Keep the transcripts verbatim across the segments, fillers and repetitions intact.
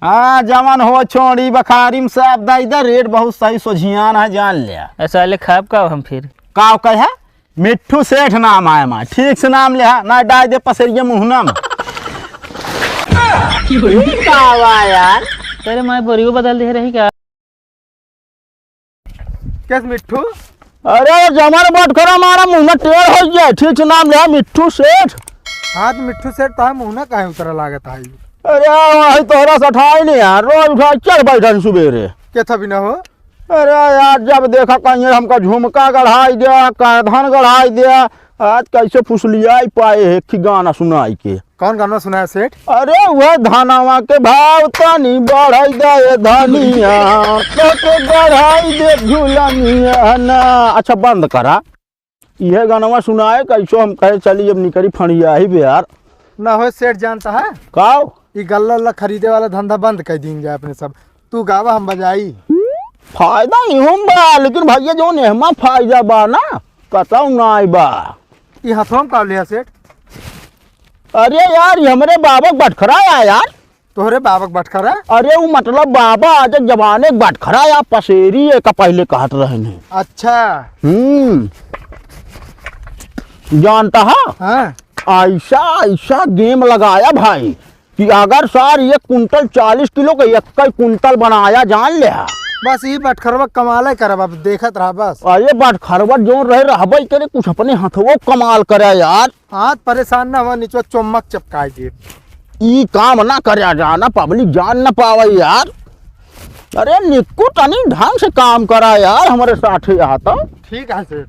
हाँ, जवन हो छोड़ी बखारी में सब दे दे, रेट बहुत सही सोझियान है, जान लिया। ऐसा ले खाब का हम फिर? का कहे? मिट्ठू सेठ नाम है हमार, ठीक से नाम लिहा, ना डाल दे पसेरिया मुहना में। ई का हुआ यार? तेरे माई बोरियो बदल दे रही का? कैस मिट्ठू? अरे जमर बटखरा मारा मुहना टेढ़ हो जाए, ठीक से नाम लिहा मिट्ठू सेठ। हाँ तो मिट्ठू सेठ, तार मुहना काहे उतरा लागत है? अरे वही तोहरा सठाई नहीं यार, रोज उठा चढ़ बैठन सुबेरे। के था बिना हो? अरे यार, जब देखा कहीं हमका झुमका गढ़ाई दिया, करधन गढ़ाई दिया, आज कैसे फुसलियाई पाए है कि गाना सुनाई के। कौन गाना सुनाया सेठ? अरे वह धनवा के भाव तनी बढ़ाई दे ए धनिया, तो के गढ़ाई दे झुलनिया ना। अच्छा बंद करा, इहे गानवा सुनाए, कैसो हम कहे चली अब निकरी फणिया ही बे यार। ना हो सेठ, जानता है? काओ? ई गल्ला उल्ला खरीदे वाला धंधा बंद कर दीन जाए अपने सब। तू गावा, हम बजाई। फायदा इहूं बा, लेकिन भैया जौन एहमा फायदा बा ना, कतौ नाई बा। ई हथवा में का लिया सेठ? अरे यार, ई हमरे बाबा के बटखरा है यार। तोहरे बाबा के बटखरा? अरे उ मतलब बाबा आज के जमाने के बटखरा या पसेरी एका पहिले कहत रहन है। अच्छा। हम्म। जानता है? हाँ। ऐसा, ऐसा game लगाया भाई कि अगर सार एक कुंटल चालीस किलो का एक ही कुंटल बनाया, जान ले। बस ई बटखरवा कमाले करब, अब देखत रहा बस। अरे बटखरवा जौन रहे रहबे करे, कुछ अपने हथवो कमाल करे यार। हाँ, परेशान ना हुआ, निचवा चुम्बक चपकाए दे। ई काम ना करे जाना, public जान ना पावे यार। अरे निक्कू तनी ढंग से काम करा यार, हमरे साथे यहाँ तो। ठीक है सेठ।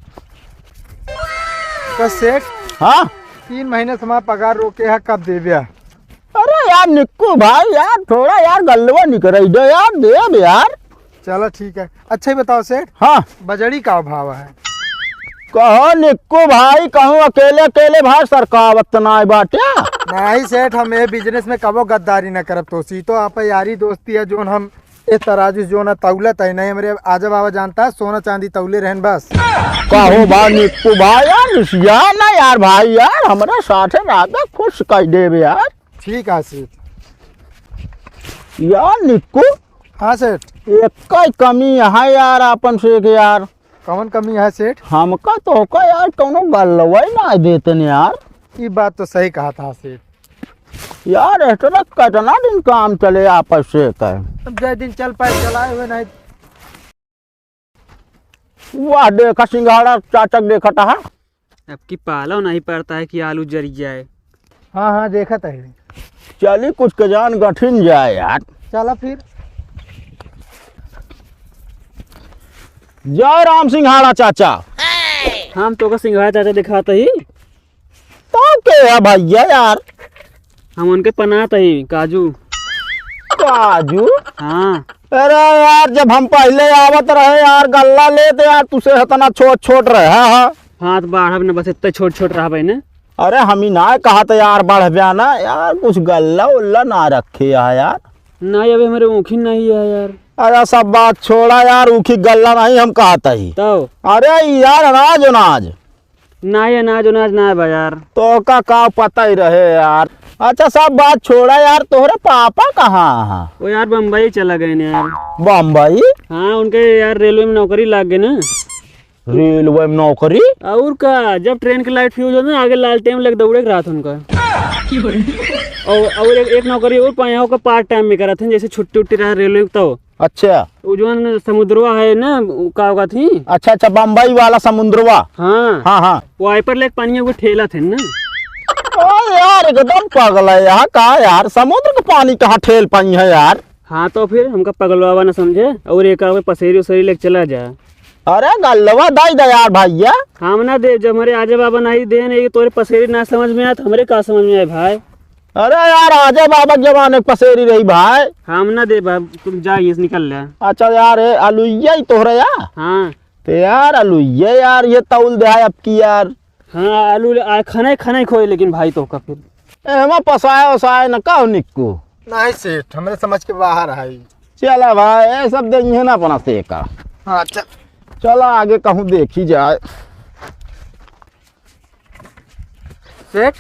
तो सेठ, हाँ? तीन महीने से हमारा पगार रोके है, कब देबे? अरे यार निक्कू भाई यार, थोड़ा यार गल्लवा निकराई दे यार, देब यार। चलो ठीक है। अच्छा ही बताओ सेठ, हाँ। बजड़ी का भाव है? कहो निक्कू भाई, कहूँ अकेले अकेले भाई सरकावत नाय बाटे। नहीं सेठ, हम ये business में कबो गद्दारी न करब, तो सी तो आप यारी दोस्ती है, जोन हम इस तराजू जो ना तौलत है, नहीं हमरे आजा बाबा जानता है, सोना चांदी तौले रहन बस। कहो बा निक्कू भाई यार, निसिया ना यार भाई यार, हमरा साथे राजा खुश कर देबे यार। ठीक है सेठ। यार निक्कू, हाँ सेठ। एक ही कमी है यार, आपन से एक यार। कौन कमी है सेठ? हमका तोहका यार कौनो गल्लवा ही ना देते ने यार। ई बात तो सही कहा था सेठ। यार, इस तरह कितना दिन काम चले आपस से कहे। अब जय दिन चल पाए, चलाए हुए नहीं। वाह, देखा सिंघाड़ा चाचक देखा था। अब की पाला नहीं पड़ता है कि आलू जर जाए। हाँ, हाँ, देखत है। चली कुछ के जान गठिन जाए यार। चला फिर। जय राम सिंघाड़ा चाचा। हम तोका सिंघाड़ा चाचा दिखात ही। तो के है भैया यार? हम उनके पनात ही, काजू। काजू? हाँ। अरे यार, जब हम पहिले आवत रहे यार, गल्ला लेत यार, तुसे इतना छोट छोट रहे, हाँ, हाँ। हाँ, तो बाढ़ब न, बस इतना छोट छोट रहबे न। अरे, हम ही ना कहत यार, बढ़ब्या ना यार, कुछ गल्ला उल्ला ना रखे है यार। नहीं, अबे हमरे ऊखी नहीं है यार। अरे, सब बात छोड़ा यार, ऊखी गल्ला नहीं हम कहत ही। तो? अरे यार, अनाज उनाज। ना, ये अनाज उनाज ना बा यार। तोका का पता ही रहे यार। अच्छा, सब बात छोड़ा यार, तोहरे पापा कहाँ हैं? वो यार बम्बई चला गए ने यार। बम्बई? हाँ, उनके यार रेलवे में नौकरी लाग गई ना। रेलवे में नौकरी? और का, जब ट्रेन के लाइट फ्यूज होता ना, आगे लालटेन लग दौड़े के रहत उनका। और, और एक, एक नौकरी और पाए हैं, ओकर पार्ट टाइम में करत हैं, जैसे छुट्टी उट्टी रहा रेलवे तो। अच्छा। वो जौन समुद्रवा है ना, वो का होगा थी? अच्छा, अच्छा, बम्बई वाला समुद्रवा। हाँ। हाँ, हाँ। वाइपर लेके पानी में वो ठेलत है ना। ओ यार, एकदम पागल है यार, का यार, समुद्र का पानी कहाँ ठेल पाई है यार? हाँ, तो फिर हमका पगलवा ना समझे, और एक आवे पसेरी उसेरी लेके चला जा। अरे गल्लवा दे दे यार भैया। हम ना दे, जब हमरे आजा बाबा नहीं देन, ये तोरे पसेरी ना समझ में आए, तो हमरे का समझ में आए भाई? अरे यार, आजा बाबा के जमाने के पसेरी रही भाई। हम ना दे बाब, तुम जा, यहाँ से निकल ले। अच्छा यार, ए, अलुइया ही तोहरे या? हाँ। तो यार, अलुइया यार, ये तौल दे है अब की यार। हाँ, आलू ले, आ, खने, खने खोए, लेकिन भाई तो का फिर। ए, हमा पसाए वसाए न का हो निक्कू? नहीं सेठ, हमरे समझ के बाहर है। चला भाई, ये सब दे इहे ना अपना से का। हाँ, चल। चला आगे कहूँ देखी जाए। सेठ,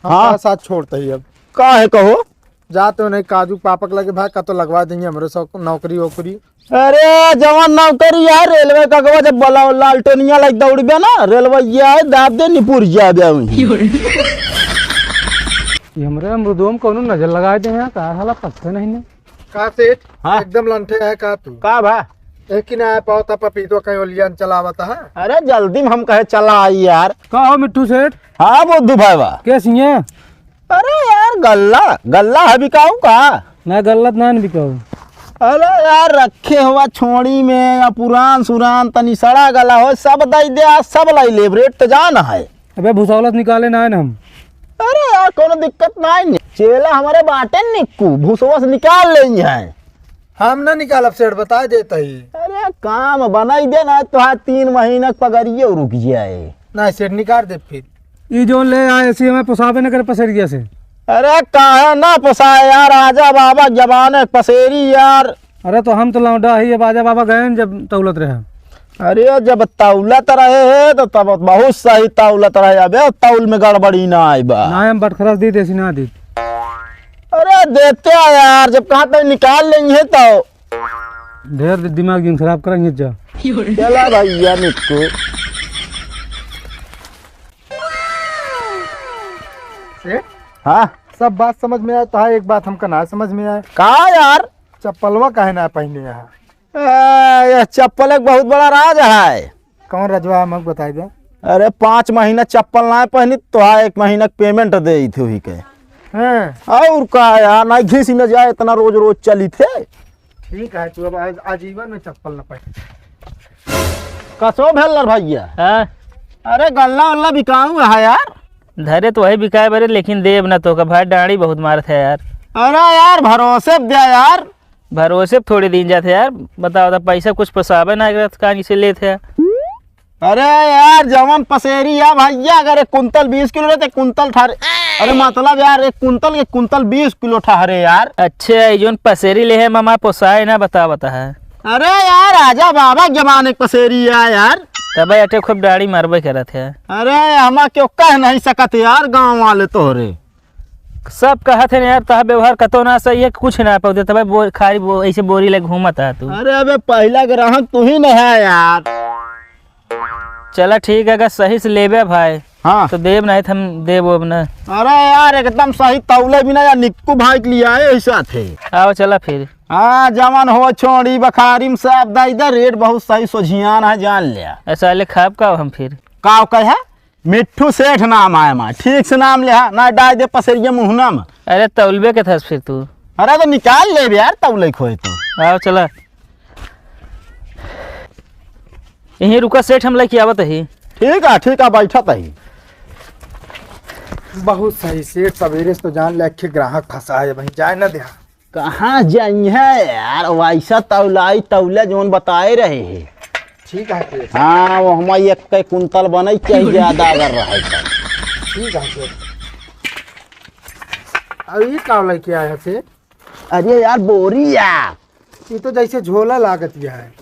हम हाँ। तोहरा साथ छोड़ते ही अब। का है कहो? जा तो नहीं काजू पापक लगे भाई, का तो लगवा देंगे हमरे सब नौकरी वोकरी। अरे जवन नौकरी है रेलवे का, जब बला लालटेनिया लाइक दौड़बे ना, रेलवैया है दाब दे निपुर जाबे वहीं। ये हमरे अमरुदों में कौनो नजर लगाए दे हैं का, साला पत्ते नहीं ने। का सेठ? हाँ? एकदम लंठे है का तू? का भा? एक ही ना आ पावता पपीतो कहीं ओलियन चलावत है। अरे जल्दी में हम कहे चला आई यार। का हो मिट्ठू सेठ? हाँ बुद्धू भाई बा। कैसी हैं? अरे यार गल्ला, गल्ला है बिकाऊ का? ना गल्ला त ना न बिकाऊ। अरे यार रखे हुआ छोड़ी में या पुरान सुरान तनी सड़ा गला हो, सब दई दे, आज सब लाई लेब, रेट तो जान है। अबे भुसौलत निकाले ना है ना हम। अरे यार कौनो दिक्कत ना है, चेला हमारे बाटे निक्कू, भुसवस निकाल लेंगे हैं। हम ना निकालब सेठ, बताए देत ही। अरे काम बनाई दे ना, तोहार तीन महीना के पगरिये रुक जाए। ना सेठ, निकाल दे फिर। ई जोन ले आए, ऐसी हमें पोसाबे न करे पसेरिया से। अरे काहे ना पोसाए यार, आजा बाबा जमाने के पसेरी यार। अरे तो हम तो लौंडा ही, अब आजा बाबा गए न जब तौलत रहे। अरे जब तौलत रहे है तो तब बहुत सही तौलत रहे, अबे तौल में गड़बड़ी ना आई बा। ना हम बटखरस दी, देसी ना दी। अरे देते हैं यार, जब कहाँ तक निकाल लेंगे तो। ढेर दि-, दिमाग जिन खराब करेंगे जा। चला भैया निक्कू। सेठ, हाँ? सब बात समझ में आए तो हाँ, एक बात हमका ना समझ में आए। का यार? चप्पलवा काहे ना पहने यहाँ? ए, यह चप्पल एक बहुत बड़ा राज है। कौन रजवा हमको बताई दे। अरे पाँच महीना चप्पल ना पहनी तो हाँ, एक महीना के पेमेंट दे ही थे वही के। हैं? और का यार, ना घिसी न जाए, इतना रोज रोज चली थे। ठीक है, तू अब आज, आजीवन में चप्पल न पहन। कसो भेल रे भैया? हाँ? अरे गल्ला उल्ला बिकाऊ है यार। धरे तो वही बिकाए बरे, लेकिन देब ना तो का भाई, डांडी बहुत मारत है यार। अरे यार भरोसे पे द्या यार। भरोसे पे थोड़ी दिन जाते यार, बताओ तो पैसा कुछ पोसाबे ना करत, कहाँ से लेते हैं? अरे यार जवन पसेरी है भैया, अगर एक कुंतल बीस किलो रहते, कुंतल ठहरे। अरे मतलब यार, एक कुंतल, एक कुंतल बीस किलो ठहरे यार। अच्छा, ये जोन पसेरी ले है मामा, पोसाए ना, बता, बता है। अरे यार, आजा बाबा, जमाने के पसेरी है यार। तब अटे खूब डांडी मारबे करत है। अरे, हमा क्यों कह नहीं सकत यार, गाँव वाले तोहरे। सब कहत है ना यार, तोहार व्यवहार कतो ना सही है, कुछ ना पौधे, तब बो-, खाली बो-, ऐसे बोरी ले घूमत है तू। अरे अबे, पहला ग्राहक तू ही नहीं है यार। चला ठीक है, अगर सही से लेबे भाई, हाँ। तो देब, नहीं तो हम देब अब ना। अरे यार, एकदम सही तौले बिना यार, निक्कू भाई के लिए आए ऐसा थे। आओ चला फिर। हाँ, जवन हो छोड़ी बखारी में सब दे दे, रेट बहुत सही सोझियान है, जान लिया। ऐसा ले खाब का हम फिर? का कहे? मिट्ठू सेठ नाम आए माँ, ठीक से नाम लिहा, ना डाल दे पसेरिया मुहना में। अरे तौलबे के थस फिर तू। अरे तो निकाल ले यार, तौले खोए तो। आओ चला। यहीं रुका सेठ, हम लेके आवत ही। ठीक है, ठीक है, बैठत ही। बहुत सही सेठ, सवेरे से तो जान ले, एक ग्राहक फंसा है, वहीं जाए ना दे। कहाँ जाई है यार, वैसा तौलाई तौले जोन बताए रहे हैं। ठीक है सेठ। हाँ, वो हमारी एक के कुंतल बने चाहिए, ज्यादा अगर रहे तो। ठीक है सेठ। अब ये का लेके आया सेठ? अरे यार, बोरी यार। ये तो जैसे झोला लागत है।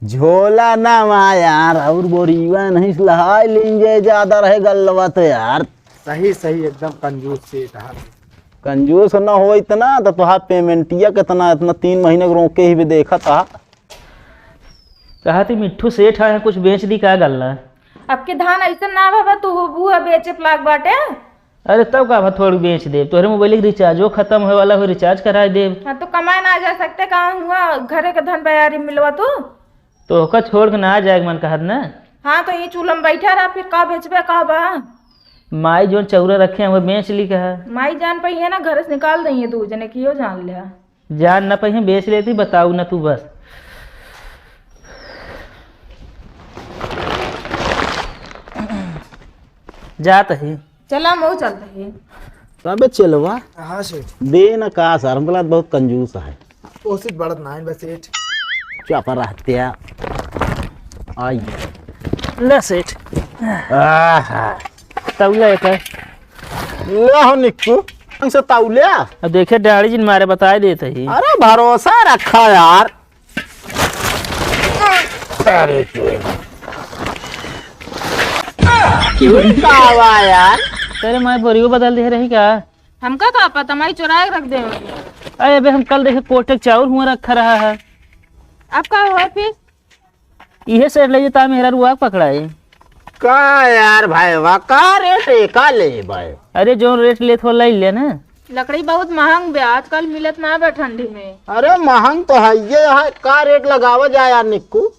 झोला ना मा यार, और बोरीवा नहीं लहाई लेंगे, ज्यादा रहे गल्लवा तो यार। सही, सही, एकदम कंजूस सेठ है। कंजूस ना हो इतना, तो तुहार पेमेंटिया कितना, इतना तीन महीने के रोके ही भी देखा था। कहा थी मिट्ठू सेठ आए हैं, कुछ बेच दी का गल्ला? अब के धान ऐसा ना बाबा, तू हूबहू है बेचे लाग बाटे। अरे तब का भा थोड़ी बेच देब, तोहरे मोबाइल के रिचार्जो खत्म होए वाला हो, रिचार्ज कराए देब। हाँ, तो कमाए ना जा सकते, कहाँ हुआ घरे के धन बयारी मिलवा तू? तो ओकर छोड़ के ना जाए के मन कहत ना। हाँ, तो ये चूल्हा में बैठा रहा, फिर का बेचबे का बा? माई जोन चौरा रखे हैं, वो बेच ली कहा। माई जान पाई है ना, घर से निकाल देंगे दू जने की, यो जान लिया। जान ना पाई है, बेच लेती, बताऊ ना तू बस। जात ही। चला, मऊ चलते हैं। अबे चेलवा। हाँ सेठ। दे न का सर, हमको लगा बहुत कंजूस है। कोशिश बढ़त ना है बस सेठ। चुप रहते हैं। आई। ले सेठ। आहा। तौले एक है। ले हो निक्कू। हमसे तौले। अब देखे डाड़ी जिन मारे बताए देते ही। अरे भरोसा रखा यार। अरे तू। का हुआ यार? तेरे माई बोरियो बदल दे रही का? हमका का पता, माई चुराए के रख दे होगी। अरे अबे, हम कल देखे कोटे के चाउर हुआ रखा रहा है। अब का हुआ फिर? इहे सेठ ले जाता, मेहरारू आग पकड़ाए। का यार भाई, वा का रेट है, का ले भाई? अरे जो रेट लेत हो, ले ले ना। लकड़ी बहुत महंग बे, आजकल मिलत ना बे ठंडी में। अरे महंग तो है ये है, का रेट लगावा जाए यार निक्कू?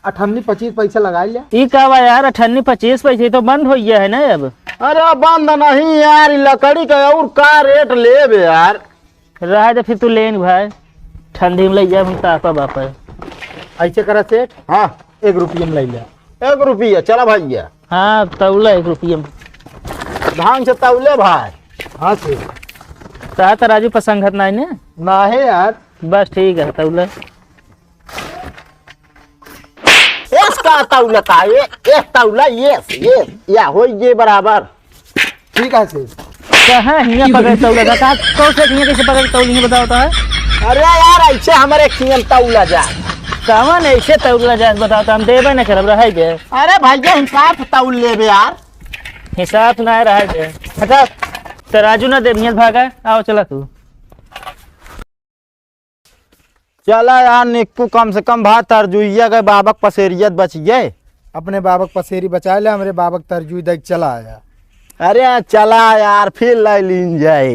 अठन्नी पच्चीस पैसा लगा लिया। ई का बा यार, अठन्नी पच्चीस पैसे तो बंद हो गया है ना अब। अरे बंद नहीं यार, ई लकड़ी का और का रेट लेबे यार। रहा दे फिर तू लेन भाई, ठंडी में ले जाए हम तापा बापा। ऐसे करा सेठ, हाँ। एक रुपये में ले लिया। एक रुपया, चला भैया। हाँ, तौला एक रुपये में। धान से तौले भाई। हाँ सेठ। ता तराजू पर संगत नहीं ने? ना है यार। बस ठीक है, तौला। एस का तौला का? ये, एक तौला, ये, ये, या हो ये बराबर। ठीक है सेठ। कहाँ हियाँ पकड़ तौला का? का, कौन से हियाँ कैसे पकड़ तौली है बताओ तो? अरे यार, ऐसे हमारे खियन तौला जा। कवन ऐसे तौला जा बताओ तो, हम देबे न करब, रहे दे। अरे भैया, हिसाब से तौल लेबे यार। हिसाब से ना रहे दे। अच्छा, तराजू ना देब, हियाँ भागा, आओ चला तू। चला यार निक्कू, कम से कम भाई तरजुइया के बाबक पसेरियत बच गए। अपने बाबक पसेरी बचा ले, हमरे बाबक तरजुई दे के चला आया। अरे चला यार, फिर ले लीन जाए।